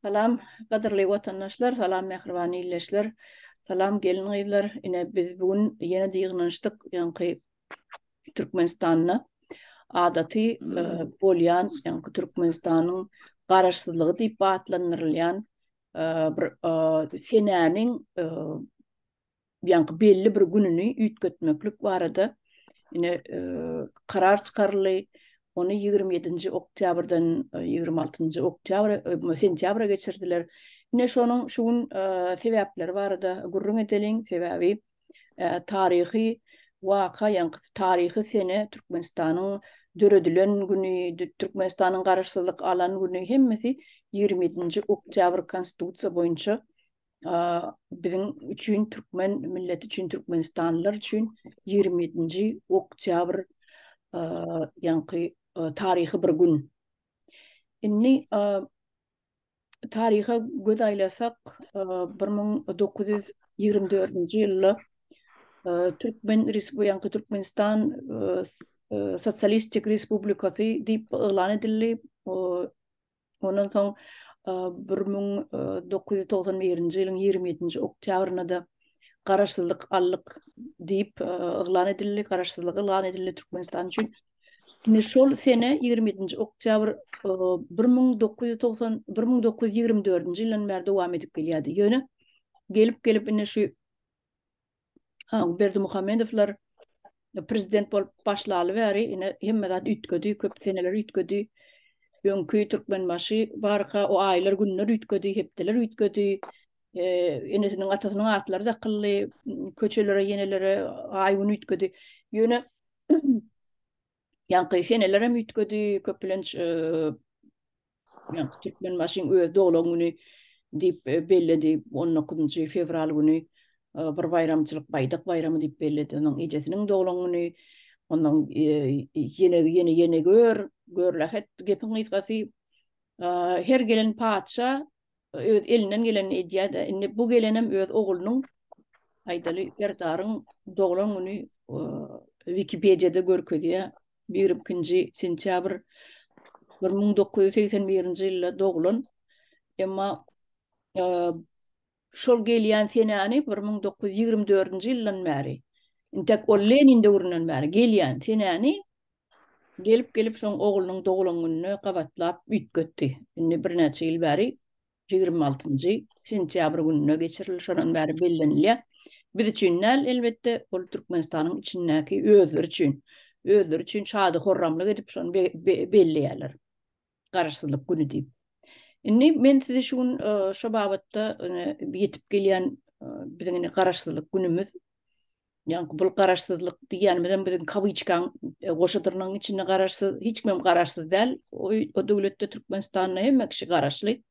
Salam gadyrly watandaşlar, salam mähriban ildeşler, salam gelin-gyzlar. Ine biz bu gün ýene-de ýygnanyşdyk, ýaňky Türkmenistanda adaty e, bolýan, ýaňky Türkmenistanyň garaşsyzlygy diýip atlandyrylýan e, bir e, senäniň ýaňky belli bir gününi üýtgetmeklik barada ine karar çykaryldy. Ony 27-nji oktýabrdan 26-njy oktýabra, sentýabra geçirdiler. Ine şonuň şu gün sebäpleri barada gürrüň edeliň. Sebäbi taryhy waka, ýaňky taryhy sene Türkmenistanyň döredilen güni, Türkmenistanyň garaşsyzlyk alan güni hemmesi 27-nji oktýabr konstitusiýa boýunça biziň üçin türkmen milleti üçin türkmenistanlylar üçin 27-nji oktýabr ýaňky taryhy bir gün. Indi taryha göz aýlasak 1924-nji ýylda Türkmen ýaňky Türkmenistan Sosialistik Respublikasy diýip yglan edildi. Ondan soň 1991-nji ýylyň 27-nji oktýabrynda-da garaşsyzlyk aldyk diýip yglan edildi, garaşsyzlyk yglan edildi Türkmenistan üçin. Indi şol sene 27-nji oktýabr 1990 1924-nji ýyldan bäri dowam edip gelýärdi. Ýöne gelip-gelip indi şu Berdimuhamedowlar prezident bolup başlaly bäri ine hemme zat üýtgedi, köp seneler üýtgedi. Öňki Türkmenbaşy barka o aýlar, günler üýtgedi, hepdeler üýtgedi. E, enesiniň, atasynyň atlary dakyldy, köçelere, ýenelere aý gün üýtgedi. Ýöne ýaňky seneler hem üýtgedi, köplenç e, Türkmenbaşyň öz doglan güni diýip e, belledi. 19-njy fewral güni e, bir baýramçylyk, baýdak baýramy diýip belledi. Onuň ejesiniň doglan güni, ondan e, ýene ýene ýene gör, görlähet gepiň gysgasy. Her gelen patyşa öz elinden gelenini edýär-de. Indi bu gelenem öz oglunyň aýdaly Serdaryň doglan güni Wikipediýada görkezýär. 22-nji sentýabr 1981-nji ýylda doglan. Emma e, şol gelýän senäni 1924-nji ýyldan bäri, intek ol Lenin döwründen bäri gelýän senäni gelip-gelip şoň oglunyň doglan gününe gabatlap üýtgetdi. Indi birnäçe ýyl bäri 26-njy sentýabr gününe geçirildi, şondan bäri bellenilýär. Biz üçin däl, elbetde, ol Türkmenistanyň içindäki özleri üçin, özleri üçin şady-horramlyk edip şony belleýärler. Garaşsyzlyk güni diýip. Indi men sizi şu gün e, şu babatda ýetip gelýän e, biziň indi garaşsyzlyk günümiz Ýaňky bul garaşsyzlyk diýýänimizem biziň kawyçkaň e, goşa dyrnagyň içinde garaşsyz, hiç kimem garaşsyz däl. O, o döwletde Türkmenistanda hemme kişi garaşly.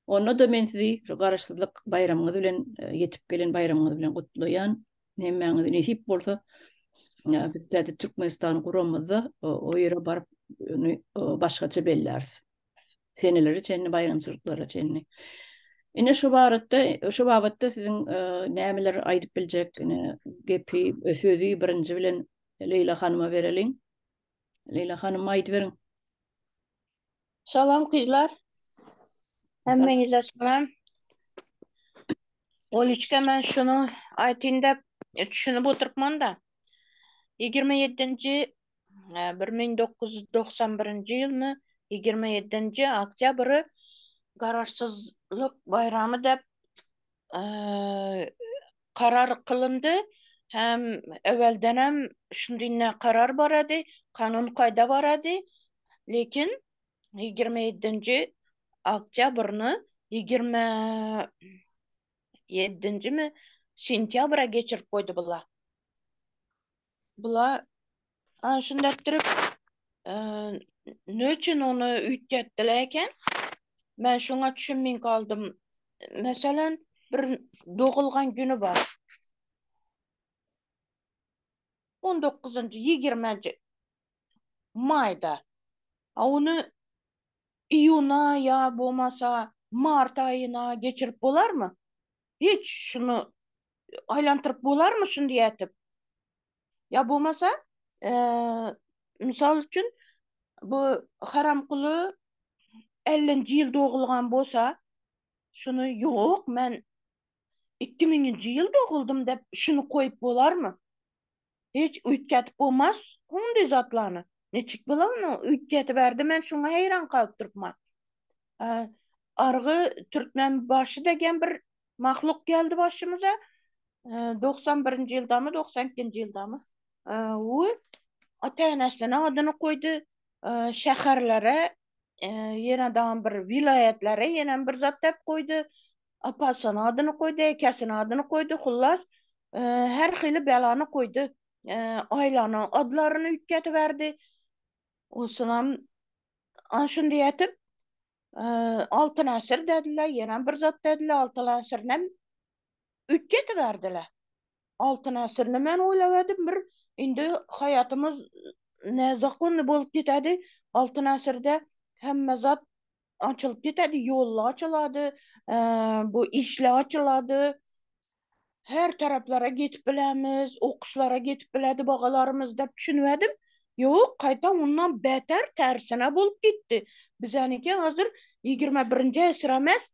Onda-da men sizi şu garaşsyzlyk baýramyňyz bilen e, ýetip gelen baýramyňyz bilen gutlaýan. Hemmäňize nesip bolsa e, biz täze Türkmenistany guramyzda o ýere baryp ony başgaça belläris. senelere çenli, baýramçylyklara çenli. Ine şu baratda, şu babatda siziň e, nämeler aýdyp biljek, ine gepi, e, sözi birinji bilen Leýla hanyma bereliň. Leýla hanym aýdyberiň. Salam gyzlar. Hemmeňize salam. Oliçka men şuny aýtyn dep düşünip oturypman da. 27-nji 1991-nji ýylyny 27-nji oktýabry Garaşsyzlyk baýramy dep karar kylyndy. Hem öweldenem şundynda karar bar edi, kanun kaýda bar edi. Lekin 27-nji oktýabryny 27-njimi sentýabra geçirip goýdy bular. Bular ana şunda etdirip ne üçin ony üýtgetdiler eken? Men şoňa düşünmeýin galdym. Meselem, bir dogulgan güni bar. 19-njy, 20-nji maýda. A ony iýuna ýa bolmasa mart aýyna geçirip bolarmy? Hiç şuny aýlandyryp bolarmy şuny diýätip? Ýa bolmasa, mysal üçin, bu Haramguly. Ellinji ýyl dogulgan bolsa, şuny ýok, men iki müňünji ýyl doguldym dep şuny koýup bolarmy? Hiç üýtgedip bolmaz onday zatlarny. Niçik bolar ony üýtgediberdi men şuňa heýran galyp durupman. Argy türkmen başy degen bir mahluk geldi başymyza. 91-nji ýyldamy, 92-nji ýyldamy? We ata-enesiniň adyny koýdy. Şäherlere ýene dagam bir wilaýatlara ýenem bir zat dep goýdy. Apasynyň adyny goýdy, ekesiniň adyny goýdy, hullas her hili belany goýdy. Aýlanyň adlaryny üýtgediberdi. Onsoňam an şunday etip Altyn asyr dediler, ýenem bir zat dediler, Altyn asyrynam üýtgediberdiler. Altyn asyryny men oýlap edim bir indi haýatymyz nezakonny bolup gitedi. Altyn asyrda hemme zat açylyp gitedi, ýollar açylady, bu işler açylady. Her taraplara gitip bilemiz, okuşlara gitip biledi bagalarymyz dep düşünip edim. Ýok, gaýta ondan beter tersine bolup gitdi. Bizäniki hazir 21-nji asyr emes,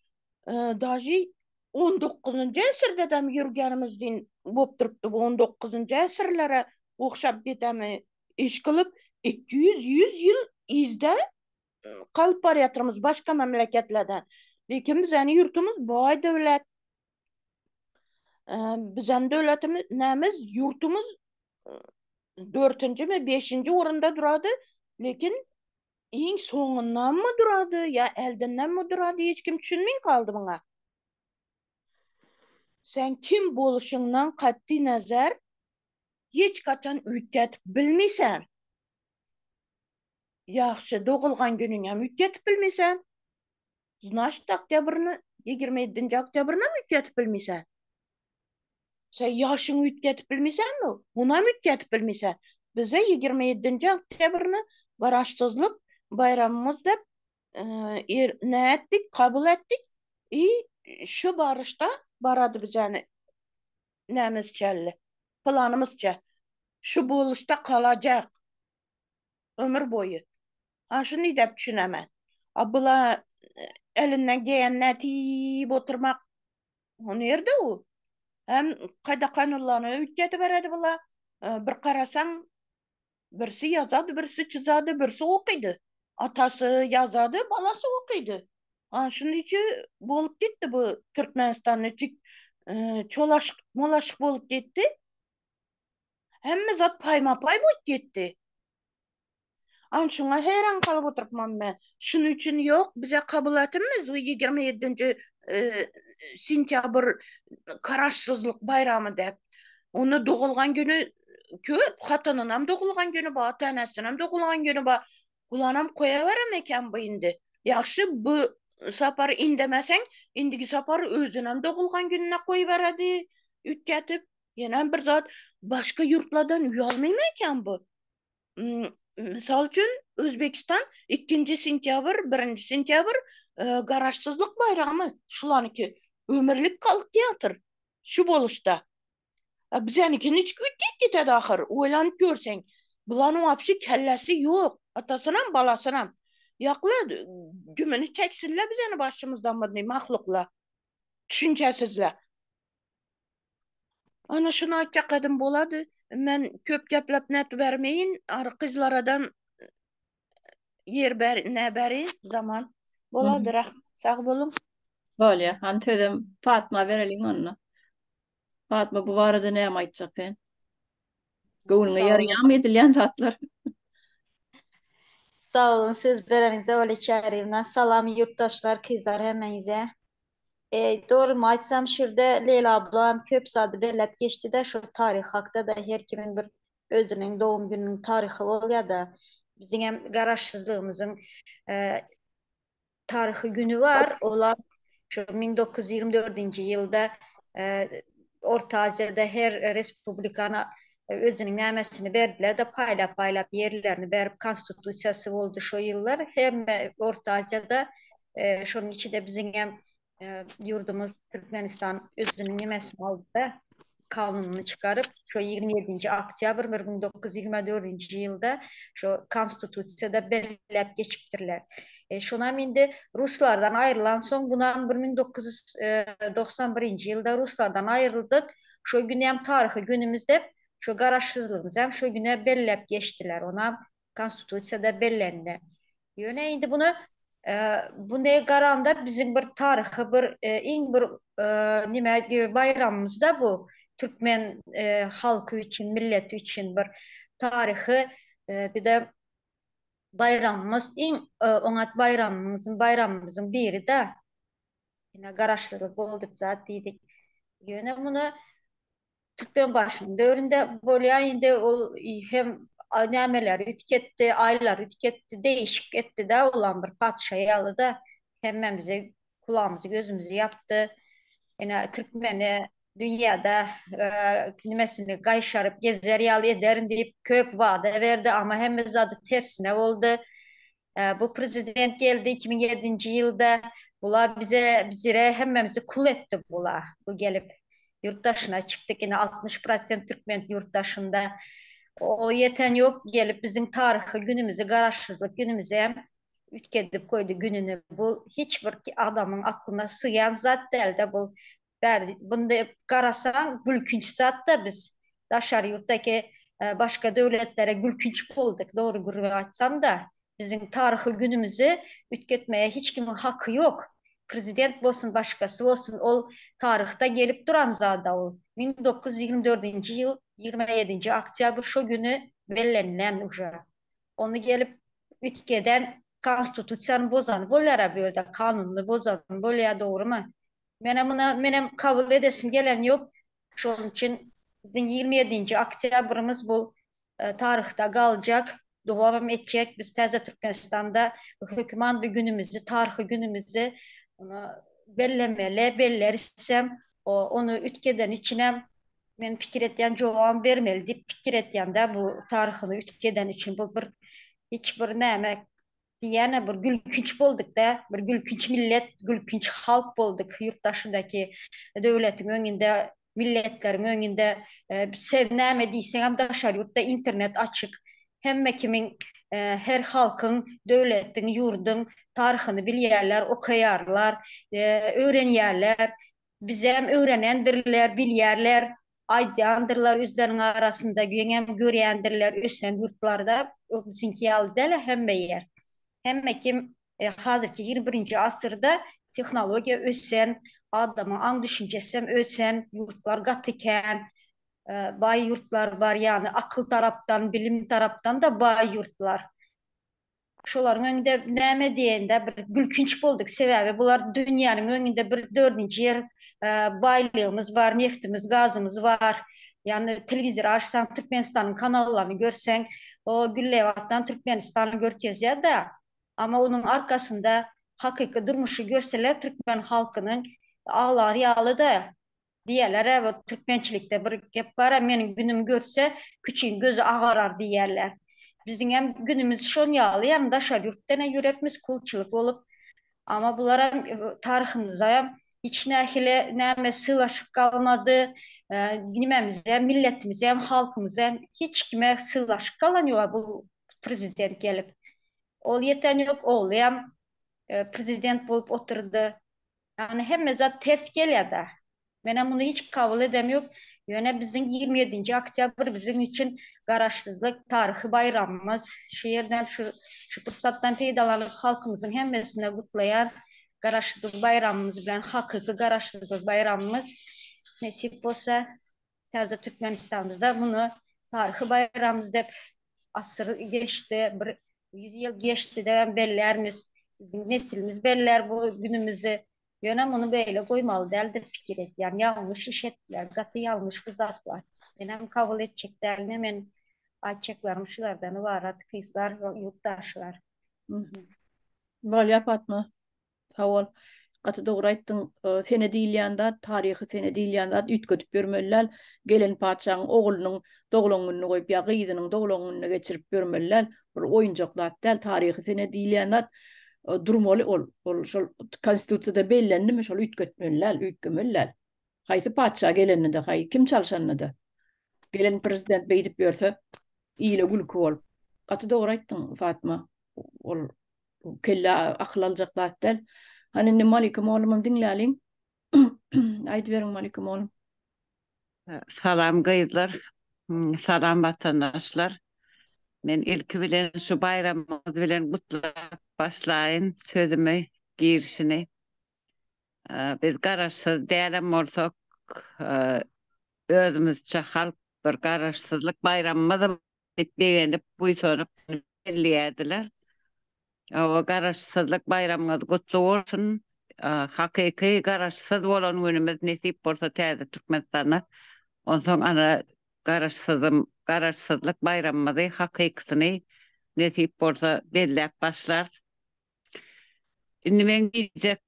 daži 19-njy asyrda-da ýörgänimizden bolup durupdy. Bu 19-njy asyrlara ogşap gidemi iş kylyp 200 ýüz ýyl yzda galyp barýatyrmyz başga memleketlerden. Lekin bizäni ýurtumyz baý döwlet. Bizäni döwletimiz nämiz ýurtumyz dörtünjimi beşinji orunda durady. Lekin iň soňundanmy durady ýa äldindenmi durady hiç kim düşünmeý galdy muňa. Sen kim boluşyňdan katdy nazar hiç haçan üýtgedip bilmeýsen. Ýagşy dogulgan günüňem üýtgedip bilmeýsen. Znaçt oktýabryny 27-nji oktýabrynam üýtgedip bilmeýsen. Sen ýaşyňy üýtgedip bilmeýsenmi? Onam üýtgedip bilmeýsen. Bize 27-nji oktýabryny Garaşsyzlyk baýramymyz dep er ne etdik, kabul etdik i şu baryşda barady bizäni nämizçelli, planymyzça. Şu boluşda kalajak ömür boýy. Ha şuny dep düşünemen. A bula elinden geýen nätip oturmak O nirde o? Hem kada kanunlaryny üýtgediberedi bula. Bir garasaň birsi ýazady, birsi çyzady, birsi okydy. Atasy ýazady, balasy okydy. Ha şunuň üçin bolup gitdi bu Türkmenistan niçik çolaşyk, molaşyk bolup gitdi. Hemme zat paýma-paý bolup gitdi. An şuňa heýran galyp oturypman men. Şunuň üçin ýok, bize kabul etimiz bu 27-nji e, sentýabr Garaşsyzlyk baýramy däp. Onda dogulgan güni köp hatynynam dogulgan güni bar, ata-enesinem dogulgan güni bar. Bulanam koýawerem eken bu indi. Ýagşy bu sapar indemeseň, indiki sapar özünem dogulgan gününe koýberedi, üýtgetip. Ýenem bir zat, başga ýurtlardan uýalmaýmy eken bu? Mysal üçin, Özbegistan 2-nji sentýabr, 1-nji sentýabr e, Garaşsyzlyk baýramy şulanyky ömürlik galyp ýatyr şu boluşda. Bizäniki niçik üýtgäp gitedi ahyr, oýlanyp görseň. Bulanyň wapşe kellesi ýok, atasynam, balasynam. Ýakla, gümüni çeksinler bizäni başymyzdan muny mahluklar, düşünjesizler. Ana şuny aýtjak edim bolady. Men köp gepläp net bermeýin. Ary gyzlaradan ýer ber ne berin zaman. Bolady rahmet. Sag boluň. Bolýa. Hany sözem Fatma bereliň onda. Fatma bu barada näme aýtjak sen? Göwnüňe ýaraýarmy edilýän zatlar? Sag boluň söz bereniňize Olya Çaryýewna. Salam ýurtdaşlar, kyzlar hemmäňize. E, dogrymy aýtsam şurda Leýla abla hem köp zady belläp geçdi-de şu taryh hakda-da her kimiň bir özüniň dogum gününiň taryhy bolýar-da. Biziň hem garaşsyzlygymyzyň e, taryhy güni bar. Olar şu 1924-nji ýylda e, Orta Aziýada her respublikana özüniň nämesini berdiler-de paýlap-paýlap ýerlerini berip konstitusiýasy boldy şo ýyllar. Hemme Orta Aziýada e, şonuň içinde biziň hem e, ýurdumyz Türkmenistan özüniň nemesini aldy-da. kanunyny çykaryp, şo 27-nji oktýabr 1924-nji ýylda şo konstitusiýada belläp geçipdirler. E, şonam indi ruslardan aýrylansoň, bunam 1991-nji ýylda ruslardan aýryldyk. Şo günem taryhy günümiz dep, şo garaşsyzlygymyzy hem şo güne belläp geçdiler. Onam konstitusiýada bellendi. Ýöne indi bunu e, bu ne garanda biziň bir taryhy bir e, iň bir e, nime baýramymyz da bu türkmen e, halky üçin, milleti üçin bir taryhy e, bir de baýramymyz iň e, oňat baýramymyzyň baýramymyzyň biri de. Ine garaşsyzlyk bolduk zat diýdik. Ýöne muny Türkmenbaşynyň döwründe bolýar indi ol hem nämeleri üýtgetdi, aýlary üýtgetdi, değişik etdi-de olam bir patyşa ýaly-da hemmämize kulagymyzy gözümizi ýapdy. Ine türkmeni dünýäde nimesini gaýşaryp gezer ýaly ederin diýip köp wada berdi, amma hemme zady tersine boldy. Bu prezident geldi 2007-nji ýylda. Bula bize bizire hemmemizi kul etdi bula. Bu gelip ýurt daşyna çykdyk ine 60 prosent türkmen ýurt daşynda. O ýeten ýok gelip biziň taryhy günümizi garaşsyzlyk günümizi hem üýtgedip goýdy gününi. Bu hiç bir adamyň aklyna sygýan zat dälde bu. Bärde bunda garasaň gülkünç zat-da biz daşary ýurtdaky başga döwletlere gülkünç bolduk dogry gürrüň aýtsam-da biziň taryhy günümizi üýtgetmäge hiç kimiň haky ýok prezident bolsun başgasy bolsun ol taryhda gelip duran zada ol 1924-nji ýyl 27-nji oktýabr şo güni bellenilen uje ony gelip üýtgeden konstitusiýany bozan bolýara bu ýerde kanunyny bozan bolýa dogrymy Menem muna menem kabul edesim gelen ýok. Şonuň üçin biziň 27-nji oktýabrymyz bu e, taryhda galjak, dowam etjek. Biz täze Türkmenistanda hökman bu günümizi, taryhy günümizi bellemeli, bellerisem, ony üýtgeden üçinem men pikir etýän jogap bermeli diýip pikir etýän-de bu taryhyny üýtgeden üçin bu bir hiç bir näme Diýýän-ä bir gülkünç bolduk-da, bir gülkünç millet, gülkünç halk bolduk ýurt daşyndaky döwletiň öňünde, milletleriň öňünde. Sen näme diýseňem daşary ýurtda internet açyk. Hemme kimiň, her halkyň, döwletiň, ýurduň taryhyny bilýärler, okaýarlar, öwrenýärler. Bizem öwrenendirler, bilýärler. Aýdýandyrlar özleriniň arasynda geňem görýändirler ösen ýurtlarda biziňki ýaly däl hemme ýer. Hemme kim e, hazirki 21-nji asyrda tehnologiýa ösen, adamyň aň düşünjesem ösen, ýurtlar gaty kän, e, baý ýurtlar bar, ýagny akyl tarapdan, bilim tarapdan da baý ýurtlar. Şolaryň öňünde näme diýende bir gülkünç bolduk. Sebäbi bular dünýäniň öňünde bir dördünji ýer e, baýlygymyz bar, neftimiz, gazymyz bar. Ýagny telewizor açsaň Türkmenistanyň kanallaryny görseň, o Güllebatdan Türkmenistany görkezýär-de. Amma onuň arkasynda hakyky durmuşy görseler türkmen halkynyň aglar ýaly-da. Diýýärler-ä, bu türkmençilikde bir gep bar-a, meniň günüm görse, küçügiň gözi agarar diýýärler. Biziňem günümiz şon ýaly, ýagny daşary ýurtdan-a ýürepmiz kulçylyk bolup. Amma bularam taryhymyzam hiç nähili näme sylaşyk galmady, nimämizem, milletimizem, halkymyzam hiç kime sylaşyk galan ýok-a bu prezident gelip. Ol ýeten ýok, oglyam prezident bolup oturdy. Ýagny hemme zat ters gelýär-dä. Menem muny hiç kabul edemýok. Ýöne biziň 27-nji oktýabr biziň üçin Garaşsyzlyk taryhy baýramymyz. Şu ýerden şu şu pursatdan peýdalanyp halkymyzyň hemmesine gutlaýan Garaşsyzlyk baýramymyz bilen hakyky Garaşsyzlyk baýramymyz nesip bolsa täze Türkmenistanymyzda muny taryhy baýramymyz dep asyr geçdi, bir 100 ýyl geçdi debem bellärmiz. Biziň nesilimiz bellär bu günümizi. Ýöne muny beýle goýmaly däl dep pikir edýän. Ýalňyş iş etdiler. Gaty ýalňyş bu zatlar. Menem kabul etjek däl. Ne men aýtjaklarym şulardan ybarat gyzlar we ýurtdaşlar. Bolýa Patma. Sag bol. Gaty dogry aýtdyň. Sene diýilýän zat, taryhy sene diýilýän zat üýtgedip ýörmeli däl. Gelen patyşaň oglunyň doglan gününi goýup ýa gyzynyň doglan gününe geçirip ýörmeli däl. Bir oýunjak zat däl. Taryhy sene diýilýän zat durmaly ol. Ol şol konstitusiýada bellendimi, şol üýtgetmeli däl, üýtgemeli däl. Haýsy patyşa gelende-de, haý, kim çalşanda-da. Gelen prezident beýdip ýörse, ile gülki bolup. Gaty dogry aýtdyň, Fatma. Ol kelle akyl aljak zat däl. Hany indi Malika mollumam diňläliň. Aýdyberiň Malika mollum. Salam gyzlar, salam watandaşlar. Men ilki bilen şu baýramyňyz bilen gutlap başlaýyn sözümi, girişini. Biz garaşsyz dälem bolsak, özümizçe halk bir garaşsyzlyk baýramymyz diýip begenip, buýsanyp belleýärdiler. Hawa, Garaşsyzlyk baýramyňyz gutly bolsun! Hakyky Garaşsyz bolan günümiz nesip bolsa täze Türkmenistanda. Onsoň ana Garaşsyzym, Garaşsyzlyk baýramymyzy hakykysyny nesip bolsa belläp başlarys. Indi meň diýjek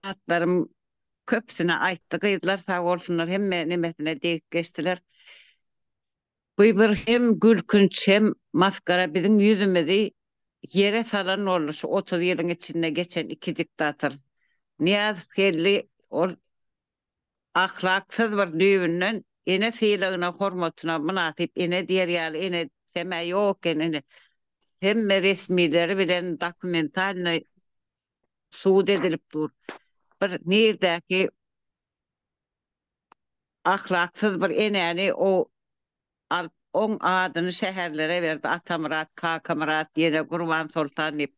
zatlarym köpüsini aýtdy gyzlar sag bolsunlar hemme nemesine degip geçdiler. Bu bir hem gülkünç hem masgara biziň ýüzümizi ýere salan boldy şu 30 ýylyň içinde geçen iki diktator. Nyýazow geldi ol ahlaksyz bir düýbünden ene sylagyna hormatyna mynasyp ene diýer ýaly ene diýsem-ä ýok eken ene hemme resmileri bilen dokumentalnyý subut edilip dur. Bir nirdäki ahlaksyz bir enäni o alyp oň adyny şäherlere berdi Atamyrat, Kakamyrat, ýene Gurbansoltan diýip.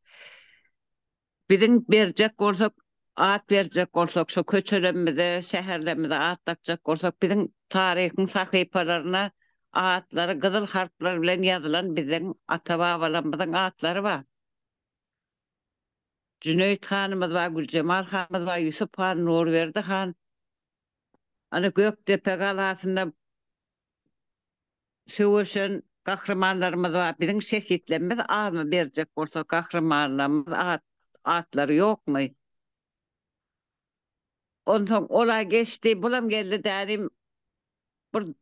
Biziň berjek bolsak, at berjek bolsak, şo köçelerimize, şäherlerimize at dakjak bolsak, biziň taryhyň sahypalaryna atlary gyzyl harplar bilen ýazylan biziň ata-babalarymyzyň atlary bar. Jüneýit hanymyz bar, Güljemal hanymyz bar, Ýusup han, Nurberdi han. Ana Gökdepe galasynda söweşen gahrymanlarymyz bar. Biziň şehitlerimiz azmy berjek bolsak gahrymanlarymyz at atlary ýokmy? Onsoň ola geçdi, bulam geldi dänim bir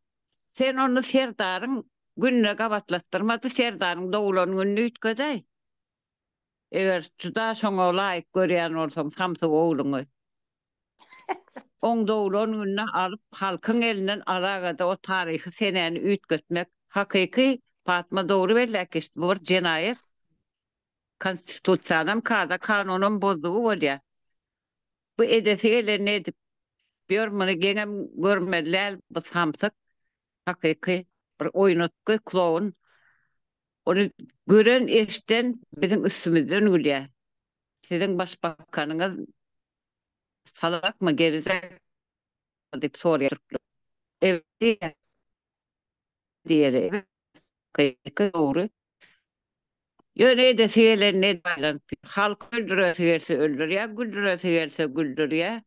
sen ony Serdaryň gününe gabatlatdyrmady, Serdaryň doglan gününi üýtgedäý. Eger juda şoňa laýyk görýän bolsaň samsyk ogluňy. Oň doglan gününe alyp halkyň elinden alagada o taryhy senäni üýtgetmek hakyky Patma dogry belläp geçdi bu bir jenaýat konstitusiýanam kada kanunam bozdugy bolýar. Bu edesi gelenini edip ýör muny geňem görmeli däl bu samsyk hakyky bir oýnatgy kloun Ony gören eşden biziň üstümizden gülýär. Siziň başbakanyňyz salakmy, gerizekalymy diýip soraýar türkler. Evet diýýär. Diýeli. Evet dogry. Ýöne edesi gelenini edip aýlanyp ýör. Halky öldüresi gelse öldürýär, güldüresi gelse güldürýär.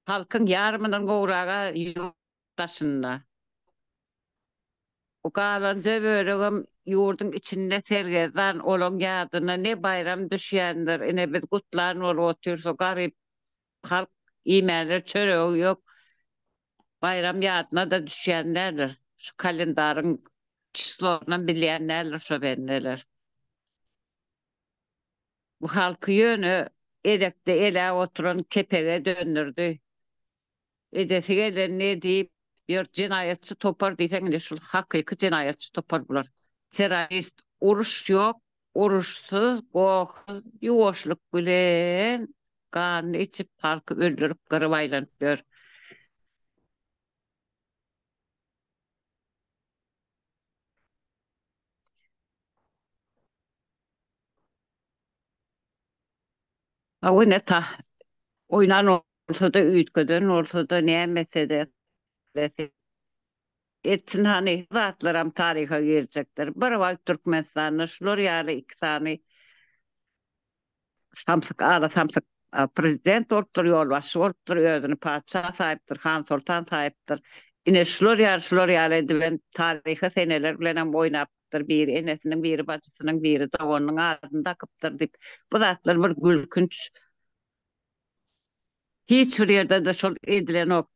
Halkyň ýarymyndan gowraga ýurt daşynda. Bu galanja bölegem ýurduň içinde sergezdan, olaň ýadyna ne baýram düşýändir, ine biz gutlan bolup otyrys, o garyp halk iýmäne çöregi ýok, baýram ýadyna-da düşýän däldir, şu kalendaryň çislosynam bilýän däldir şo bendeler. Bu halky ýöne elekde eläp oturan kepege döndürdi. Edesi gelenini edip ýör jenaýatçy topar diýseň ine şul hakyky jenaýatçy topar bular. Terrorist uruş ýok uruşsyz gohsuz ýuwaşlyk bilen ganyny içip halky öldürip gyryp aýlanyp ýör. Hawa ine ta oýnan bolsa-da üýtgeden bolsa-da näme etse-de etsin hany zatlaram taryha girjekdir. Bir wagt Türkmenistanda şular ýaly iki sany samsyk ala samsyk prezident bolupdyr, ýolbaşçy bolupdyr, özüni patyşa saýypdyr, han soltan saýypdyr. Ine şular ýaly şular ýaly edibem taryhy seneler bilenem oýnapdyr, biri enesiniň, biri bajysynyň, biri doganynyň adyny dakypdyr diýip. Bu zatlar bir gülkünç. Hiç bir ýerde-de şol edilenok.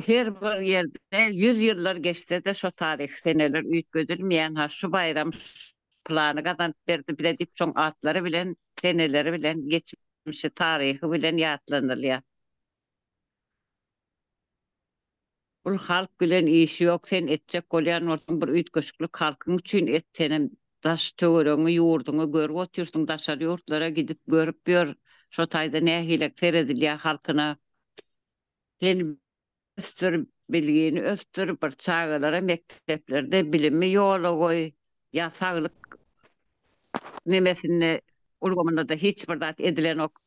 Her bir ýerde ýüz ýyllar geçse-de şo taryhy seneler üýtgedilmeýän, ha şu baýram pylany gazanyp berdi bize diýip şoň atlary bilen, seneleri bilen, geçmişi, taryhy bilen ýatlanylýar. Bul halk bilen işi ýok sen etjek bolýan bolsaň bir üýtgeşiklik halkyň üçin et senem daş töweregiňi ýurduňy görüp otyrsyň daşary ýurtlara gidip görüp ýör şo taýda nähilek seredilýä halkyna sen ösdür bilgini ösdür bir çagalara mekdeplerde bilimi ýola goý ýa saglyk nemesinde ulgamynda-da hiç bir zat edilenok.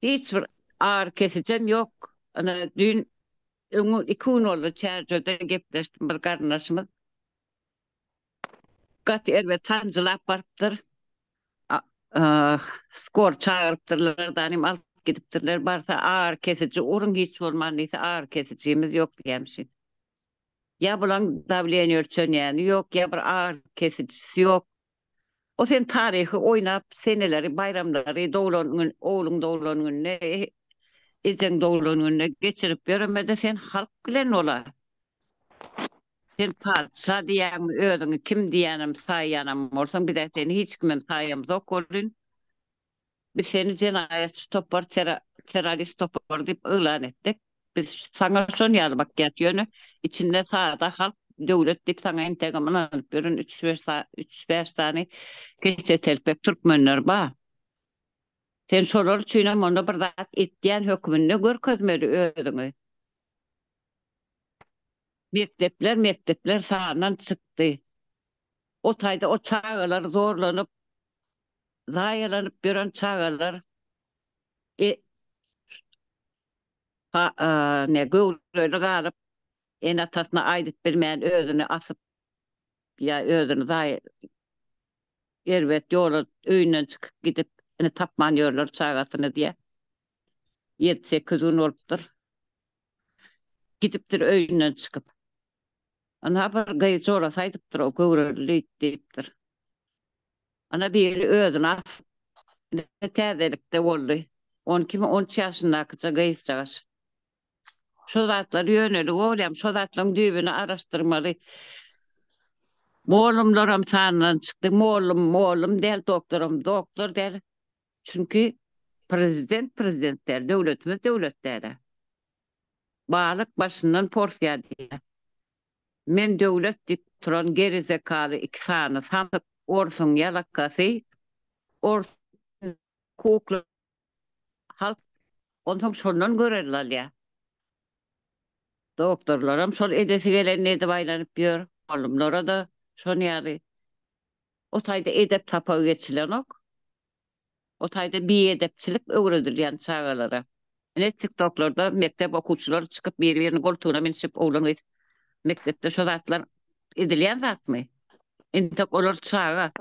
Hiç bir agyry kesijem ýok. Ine, düýn, öňňun iki gün boldy, Çärjewde gepleşdim bir garyndaşymyz. Gaty erbet sanjylap barypdyr. Skor çagyrypdyrlar, danym alyp gidipdirler. Barsa agyry kesiji uruň hiç bolman diýse, agyry kesijimiz ýok diýýämişin. Ýa bulaň dawleniýe ölçenýäni ýok, ýa bir agyry kesijisi ýok. O sen taryhy oýnap seneleri baýramlary doglan gün ogluň doglan gününe ejeň doglan gününe geçirip ýöremede sen halk bilen bola. Sen patyşa diýýäňmi özüňi kim diýýänem saýýanam bolsaň bizä seni hiç kimem saýamzok welin Biz seni jenaýatçy topar, terrorist topar diýip yglan etdik. Biz saňa şon ýaly bakýas. Ýöne içinde sada halk, döwlet diýip saňa entegem ynanyp ýören üç-bäş sany keçe telpek türkmenler bar. Sen şolar üçinem onda bir zat etýän hökmünde görkezmeli özüňi. Mekdepler, mekdepler sandan çykdy. O taýda o çagalar zorlanyp, zaýalanyp ýören çagalar e, ha, ne göwreli galyp ene-atasyna aýdyp bilmän özüni asyp ýa özüni zaý erbet ýola öýünden çykyp gidip ine tapman ýörler çagasyny diýä. 7-8 gün bolupdyr. Gidipdir öýünden çykyp. Ana bir gyz jorasy aýdypdyr, o göwreli diýipdir. Ana biri özüni asyp, ine täzelikde boldy. On ikimi, on üç ýaşyndakyja gyzjagaş. Şo zatlar ýönelik bolýam, şo zatlaryň düýbüni araşdyrmaly. Mollumlaram sandan çykdy. Mollum, mollum däl, doktoram doktor däl. Çünki prezident prezident däl, döwletimiz döwlet däl-ä. Balyk başyndan porsýar diýýär. Men döwlet diýip oturan gerizekaly iki sany samsyk orsuň ýalakasy ors kukla halk onsoň şondan görelde alýar. Doktorlaram şol edesi gelenini edip aýlanyp ýör, mugallymlara-da şon ýaly. O taýda edep sapagy geçilenok. O taýda biedepçilik öwredilýän çagalara. Ine tiktoklarda mekdep okuwçylary çykyp biri-biriniň goltugyna münüşip oglan-gyz mekdepde şo zatlar edilýän zatmy? Entek olar çaga.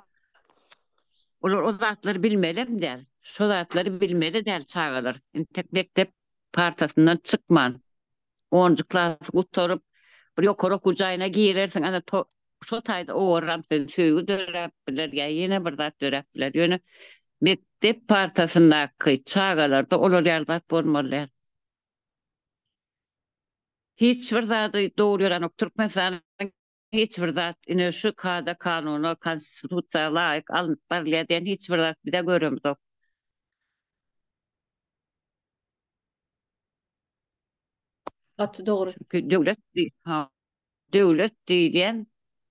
Olar o zatlary bilmelem däl. Şo zatlary bilmeli däl çagalar. Entek mekdep partasyndan çykman. Onunjy klasy gutaryp, bir ýokary okuw jaýyna girersiň, ana to şo taýda owarram sen söýgi döräp biler ýa ýene bir zat döräp biler. Ýöne mekdep partasyndaky çagalarda olar ýaly zat bolmaly däl. Hiç bir zady dogry ýörenok. Türkmenistanyň hiç bir zat ine şu kada-kanuna, konstitusiýa laýyk alnyp barylýar diýen hiç bir zat bize göremzok. Gaty dogry. Çünki döwlet ha, döwlet diýilýän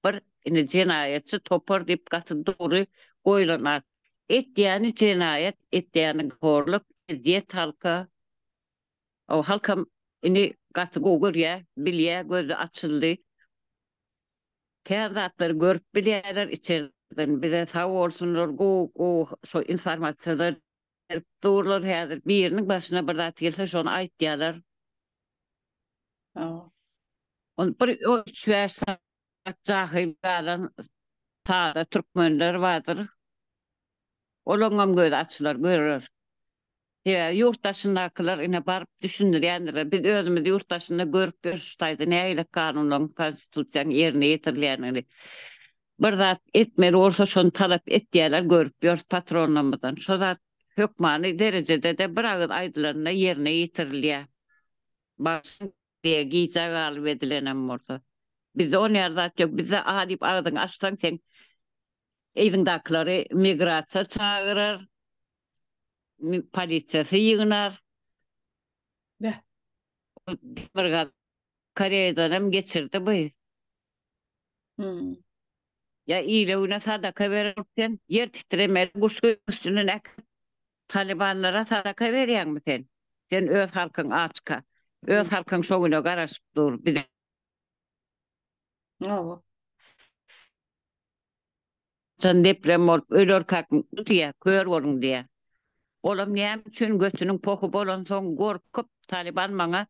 bir indi jenaýatçy topar diýip gaty dogry goýlan at. Etýäni jenaýat, etýäni horluk, ezýet halka. O halkam indi gaty gowy görýär, bilýär, gözi açyldy. Kän zatlary görüp bilýärler içerden. Bize sag bolsunlar, gowy gowy şo informasiýalar berip durlar häzir biriniň başyna bir zat gelse şony aýtýarlar. Hawa. On bir üç bäş saat jahyl galan sada türkmenler bardyr. Olaňam gözi açylar görer. Sebäbi ýurt daşyndakylar ine baryp düşündirýändirler. Biz özümiz ýurt daşynda görüp ýörüs şu taýda nähili kanunlaryň konstitusiýanyň ýerine ýetirilýändigini. Bir zat etmeli bolsa şony talap etýärler görüp ýörüs patronlarymyzdan. Şo zat hökmany derejede-de bir agyz aýdylanda ýerine ýetirilýär. Başyň diýe gijä galyp edilenem bolsa. Bizde on ýaly zat ýok. Bizde a diýip agzyňy açsaň seň yzyňdakylary migrasiýa çagyrar, polisiýasy ýygnar. Beh. Demirgazyk Koreýadan hem geçirdi bu. Hmm. Ýa ile güne sadaka berip sen ýer titremeli guş üstünden äkidip Talybanlara sadaka berýäňmi sen? Sen öz halkyň açka. Öz halkyň şo güne garaşyp dur. Bize Hawa. Haçan deprem bolup ölerkäk diýýä, kör boluň diýýä. Olam näme üçin götüniň pohy bolansoň gorkup Talyban maňa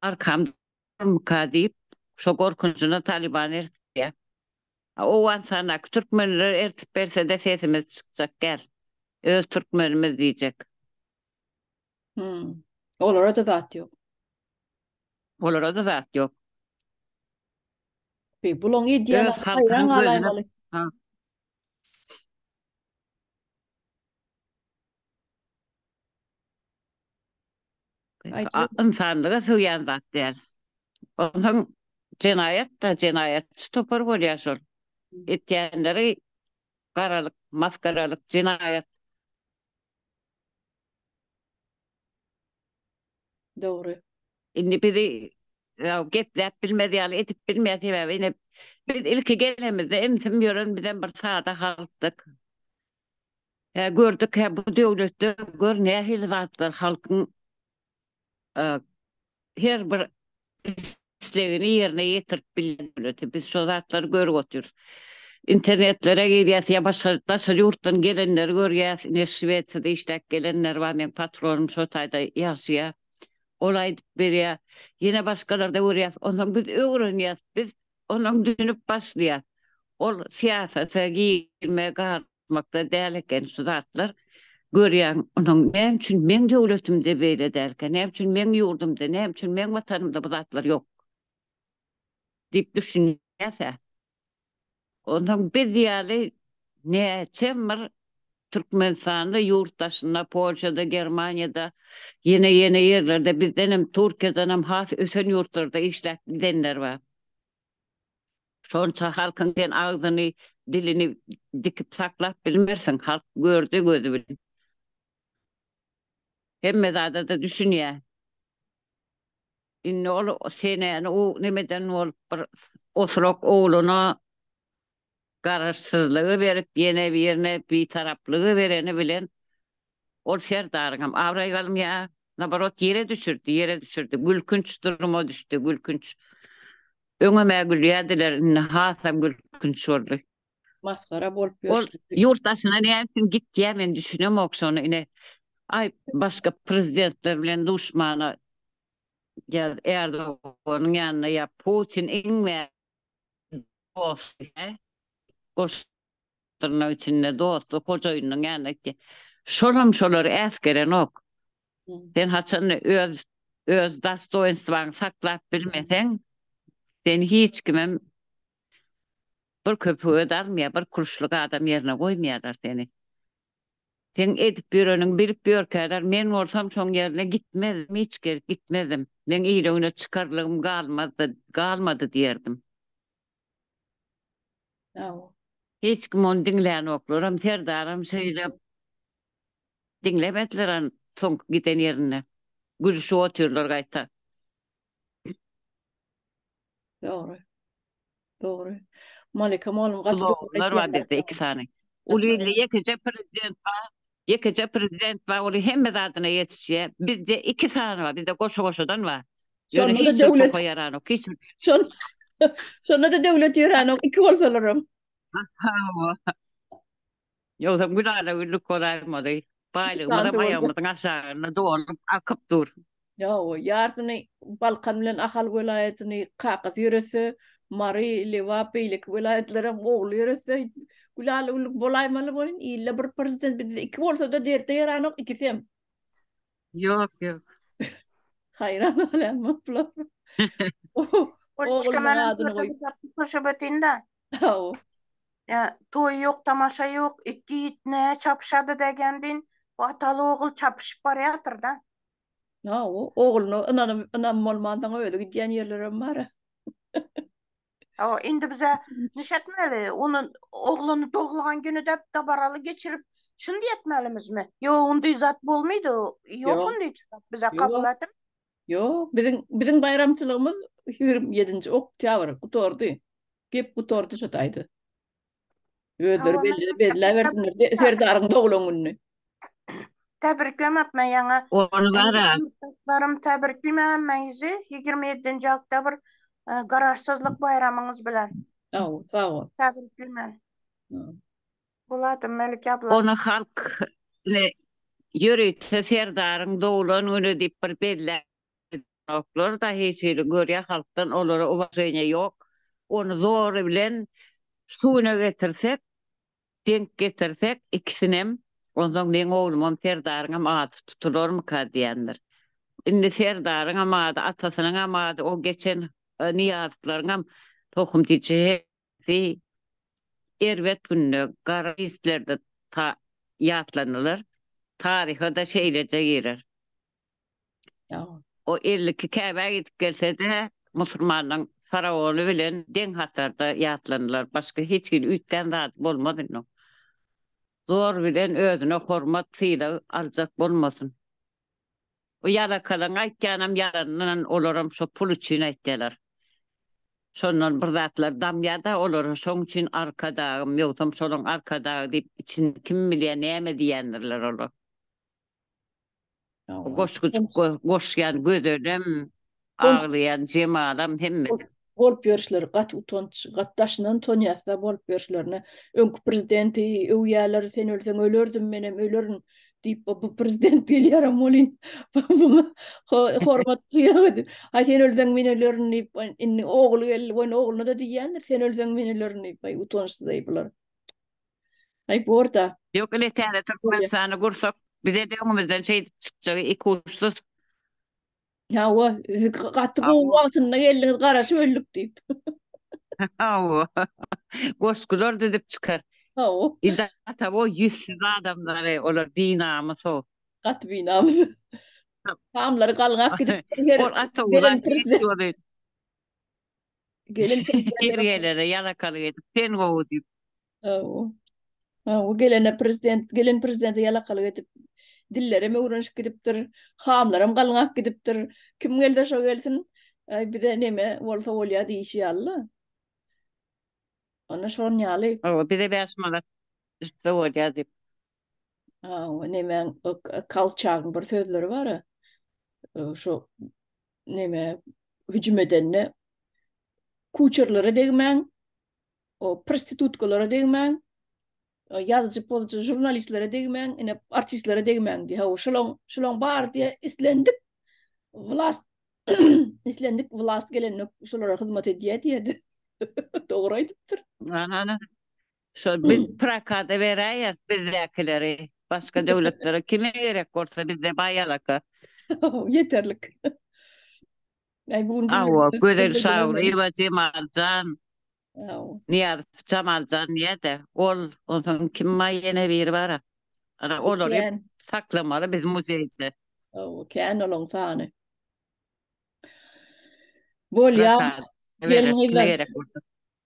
arkam durmyka diýip şo gorkunjyna Talyban ertýä. Owganystandaky türkmenler ertip bersede sesimiz çykjak gel. Öz türkmenimiz diýjek. Hmm. Olara-da zat ýok. Olara-da zat ýok. Be, bulaň edýän Öz haýran halkynyň gözüne galaýmaly. Ha. Aýdyber. Ynsanlyga sygýan zat däl. Onsoň jenaýat-da, jenaýatçy topar bolýar şol. Etýänleri garalyk, masgaralyk, jenaýat. Dogry. Indi bizi gepläp bilmez ýaly edip bilmeýär sebäbi ine biz ilki gelemizde ümsüm ýören bizem bir sada halkdyk. Hä gördük hä bu döwletde gör nähili zatlar halkyň her bir islegini ýerine ýetirip bilýän döwleti. Biz şo zatlary görüp otyrys. Internetlere girýäs ýa başga daşary ýurtdan gelenleri görýäs. Ine Şwesiýada işläp gelenler bar, meň patronym şo taýda ýaşaýar. Ol aýdyp berýär. Ýene başgalarda görýäs. Onsoň biz öwrenýäs. Biz ondan düşünip başlaýas. Ol syýasata girme, makda däl eken şu zatlar. Görýäň, onuň näme üçin meň döwletimde beýle dälkä, näme üçin meň ýurdumda, näme üçin meň watanymda bu zatlar ýok diýip düşünýäs-ä. Onsoň biz ýaly näçe bir Türkmenistanda ýurt daşynda, Polşada, Germaniýada, ýene-ýene ýerlerde bizdenem Türkiýedenem has ösen ýurtlarda işläp gidenler bar. Şonça halkyň sen agzyny, dilini dikip saklap bilmersiň. Halk gördi gözi bilen. Hemme zada-da düşünýär. Indi ol senäni u nemeden bolup bir osurak ogluna garaşsyzlygy berip ýene birine bitaraplygy bereni bilen ol serdaryňam abraýy galmaýar. Naborot ýere düşürdi, ýere düşürdi. Gülkünç duruma düşdi, gülkünç. Öňem-ä gülýärdiler, indi hasam gülkünç boldy. Masgara bolup Ol ýörşüne. ýurt daşyna näme üçin gitýär men düşünemok şony ine. Aý başga prezidentler bilen duşmana ýa Erdoganyň ýanyna ýa Putin iň dosty hä? Goş dyrnak içinde dosty hojaýynynyň ýanyna gitýär. Şolam şolary äsgerenok. Sen haçan öz öz dostoýenstwaňy saklap bilmeseň, seni hiç kimem bir köpüge-de almaýar, bir kuruşlyk adam ýerine goýmaýarlar seni. Seň edip ýöreniňi bilip ýörkäler, men bolsam şoň ýerine gitmezdim, hiç gezek gitmezdim. Meň ile-güne çykarlygym galmazdy, galmady diýerdim. Hiç kim ony diňlänoklaram, Serdaram şeýle diňlemediler ony soňky giden ýerinde. Gülüşip otyrlar gaýta. Dogry. Dogry. Malika mugallym gaty dogry Klonlar bar bizde iki sany. Uly ilde ýekeje prezident bar. Ýekeje prezident bar, ol hemme zadyna ýetişýär. Bizde iki sany bar, bizde goşa-goşadan bar. Ýöne Şonda-da hiç bir döwlet. poka ýaranok, hiç bir. Şon Şonda-da döwlet ýöränok, iki bolsalaram. Hawa. Ýogsam gülala güllük bolaýmaly. Baýlygymyzam Santy bolsa. aýagymyzyň aşagynda dolup akyp dur. Ýa, ýarsyny Balkan bilen Ahal welaýatyny kakasy ýöretse, Mary, Lebap beýleki welaýatlaram ogly ýöretse, gülala güllük bolaýmaly bolyn. Ilde bir prezident bizde iki bolsa-da derde ýaranok ikisem. Ýok, ýok. Haýran galýan bular. Oglunyň adyny goýup. Goşup öteyinde. Hawa. Ýa toý ýok, tamaşa ýok, iki it nä çapyşady dägendin, bu ataly ogul çapyşyp barýatyr-da. Hawa, ogluna ynanyp, ynam bolmansoň özi gidýän ýerlerem bar-a. Hawa, indi bize nişetmeli, ony ogluny dogulgan güni dep dabaraly geçirip, şuny diýetmelimizmi? Ýok, ondy zat bolmydy, ýok Ýok. ondy zat bize kabul Ýok. etim. Ýok, biziň biziň baýramçylygymyz 27-nji oktýabr gutardy. Gep gutardy şo taýda. Özleri belli belläbersinler Serdaryň doglan gününi. Tebriklemek men ýaňa. Ony bara. Ýurtdaşlarym tebrikleýän hemmäňizi 27-nji oktýabr Garaşsyzlyk baýramyňyz bilen. Sag bol, sag bol. Tebrikleýän. Buladym Melike abla. Ony halk ine ýörite Serdaryň doglan güni diýip bir belläpnoklar-da hiç hili görýä halkdan olara uwaženiýe ýok. Ony zory bilen şu güne getirsek, deňk getirsek ikisinem onsoň meň oglumam Serdaryňam ady tutularmyka diýendir. Indi Serdaryňam ady, atasynyňam ady, o geçen Nyýazowlaryňam tohum-tiçi Si erbet günde gara listlerde ta ýatlanylar, taryha-da şeýleje girer. O 52 Käbä gidip gelse-de, musurmanlaň faraony bilen deň hatarda ýatlanylar. Başga hiç hili üýtgän zady bolmaz indi oň. Zor bilen özüne hormat, sylag aljak bolmasyn. Bu ýalakalaň aýtýanam ýalandan olaram şo pul üçin aýtýalar. Şondan bir zatlar damýada olara şoň üçin arkadagym ýogsam şolaň arkadagy diýip içinde kim bilýä näme diýýändirler olar. Goşgujyk goşýan gözelem aglaýan jemalam hemme. Bolup ýörüşleri gaty utanç gaty daşyndan utanýasda bolup ýörüşlerine öňki prezidenti öwýäler sen ölseň ölerdim menem ölerin diýip bu prezident gelýärem welin muňa hormat sylag edip aý sen ölseň men ölerin diýip indi ogly geldi ony ogluna-da diýýändir sen ölseň men ölerin diýip aý utançsyz aý bular aý borda. Ýok ine täze Türkmenistany gursak bize-de öňümizden şeýdip çykjagy ikuçsuz. Hawa, siz gaty gowy wagtynda geldiňiz, garaşyp öldük diýip. Hawa. Goşgular düzüp çykar. Hawa. Indi ata o ýüzsüz adamlary, olar binamys o. Gaty binamys. Tamlary galňap gidip her Ol ata gelen prezident. Gelen Her gelene ýalakalyk edip, sen gowy diýip. Hawa. Hawa, gelene prezident, gelen prezidente ýalakalyk edip, dillerem öwrenişip gidipdir, hamlaram galňap gidipdir. Kim gelse şo gelsin, aý bize neme bolsa bolýar diýişi ýaly-la. Onda şon ýaly. Hawa, bize 5 manat düşse bolýar diýip. Hawa, nemäň Kolçagyň bir sözleri bar-a. Şo neme hüjüm edende kuçerlere degmäň, o prostitutkalara degmäň, ýazyjy pozyjy žurnalistlere degmäň, ine artistlere degmäň diýýär. Hawa, şolaň şolaň bary diýýär, islendik vlast islendik vlast gelende şolara hyzmat edýär diýýär. Dogry aýdypdyr. Aha. Şol biz prokada beräýeris bizdäkileri. Başga döwletlere kime gerek bolsa bizde baýalaka. Ýeterlik. Aý bu gün Awa, Gözel Şaglyýewa, Jemaljan. Nyýazow Jamaljan diýýä-de. Ol, onsoň kim bar ýene biri bar-a. Ana olary saklamaly biz muzeýde. Hawa, kän olaň sany. Bolýa. Gelin gyzlar.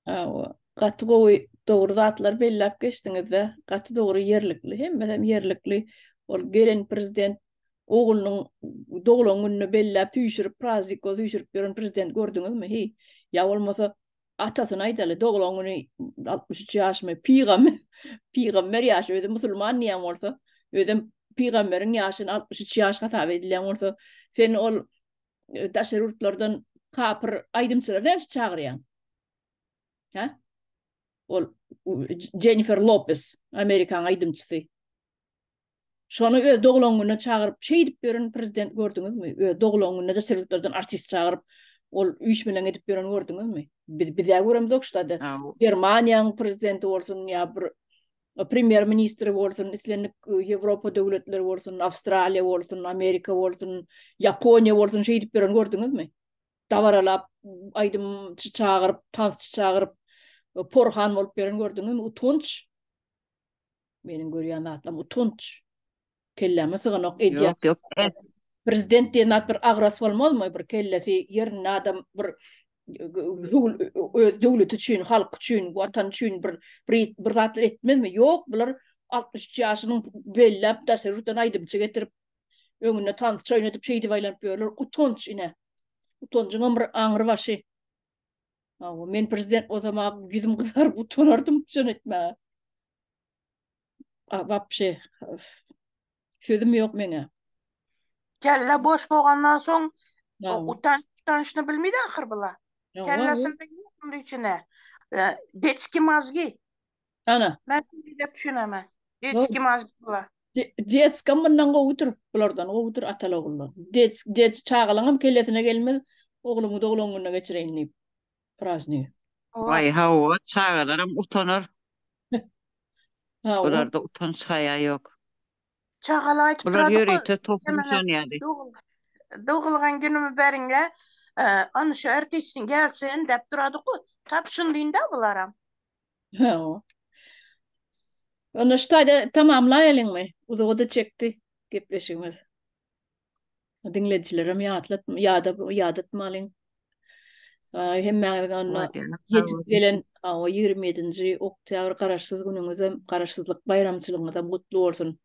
Hawa, gaty gowy dogry zatlar belläp geçdiňizde, gaty dogry ýerlikli, hemmesem ýerlikli. Ol gelen prezident oglunyň doglan gününi belläp süýşürip praznik bolup süýşürip ýören prezident gördüňizmi hiý? Ýa bolmasa atasyny aýdaly doglan güni 63 ýaşmy pygamber pygamber ýaşy özi musulman diýen bolsa özem pygamberiň ýaşyny 63 ýaş hasap edilýän bolsa sen ol daşary ýurtlardan kapyr aýdymçylary näme üçin çagyrýaň? Hä? Ol Jennifer Lopez, Amerikan aýdymçysy. Şony öz doglan gününe çagyryp, şeýdip ýören prezident gördüňizmi? Öz doglan gününe daşary ýurtlardan artist çagyryp, ol üýşmeleň edip ýören gördüňizmi? Biz bizä göremzok ştada. Germaniýanyň prezidenti bolsun ýa bir premýer ministri bolsun, islendik Ýewropa döwletleri bolsun, Awstraliýa bolsun, Amerika bolsun, Ýaponiýa bolsun şeýdip ýören gördüňizmi? Dabaralap, aýdymçy çagyryp, tansçy çagyryp, porhan bolup ýören gördüňizmi? Utanç. Meniň görýän zatlarym utanç. Kelläme syganok edýän. Ýok, ýok. Prezident diýen zat bir agras bolmazmy? Bir kellesi ýerinde adam bir öz döwleti üçin, halky üçin, watan üçin bir bir, bir zatlar etmezmi? Ýok, bular 63 ýaşynyň belläp daşary ýurtdan aýdymçy getirip. Öňünde tansçy oýnadyp şeýdip aýlanyp ýörler. Utanç ine. Utanjyňam bir aňry başy. Hawa, men prezident bolsam a ýüzüm gyzaryp utanardym şony etmäge. A wapşe sözüm ýok meňä. Kelle boş bolgandan soň utanç utançny bilmeýdi ahyr bular. Kellesinde ýok munuň içine. Detski mozgi. Ana. Men diýip düşünemen. Detski mozgi bular. Detskam mundan gowudyr, bulardan gowudyr ataly ogullar. Dets, dets çagalaňam kellesine gelmez, oglumy doglan gününe geçireýin diýip. Prazdnigi. Waý hawa, çagalaram utanar. Hawa. Bularda utanç haýa ýok. Çagalar aýdyp Bular durady-ko, ýörite tohum Hemmeler şonýaly. Dogulgan günümi beriňle, ony şu ertesi gelsin dep durady-ko. Tap şundyň-da bularam. Hawa. Onda şu taýda tamamlaýalyňmy? Uzaga-da çekdi gepleşigimiz. Diňleýjilerem ýatlat, ýada ýadatmalyň. Hemmäňiziň onda ýetip gelen awa 27-nji oktýabr Garaşsyz günüňizem, Garaşsyzlyk baýramçylygyňyzam gutly bolsun.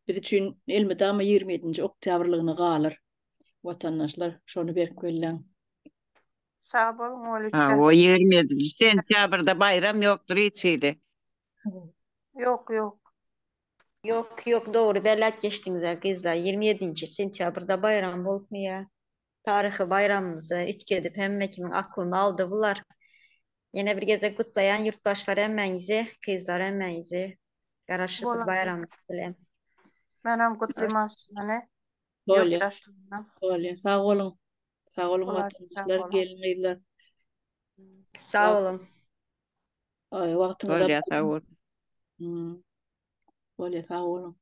Biz üçin elmydama 27-nji oktýabrlygyna galar. Watandaşlar, şony berk belläň. Sag boluň Oliçka. Hawa, 27-nji sentýabrda baýram ýokdur hiç hili. Ýok, ýok. Ýok ýok dogry belläp geçdiňizä gyzlar 27 nji sentýabrda baýram bolupmy ýa taryhy baýramymyzy üýtgedip hemme kimiň aklyny aldy bular ýene bir gezek gutlaýan ýurtdaşlar hemmäňizi gyzlar hemmäňizi garaşsyzlyk baýramyňyz bilen. Menem gutlyman sizini Bolýa. ýurtdaşlarynam. Bolýa. Sag boluň. Sag boluň watandaşlar, gelin gyzlar. Sag boluň. Wagtyňyza Bolýa sag bol. Bolýa sag boluň.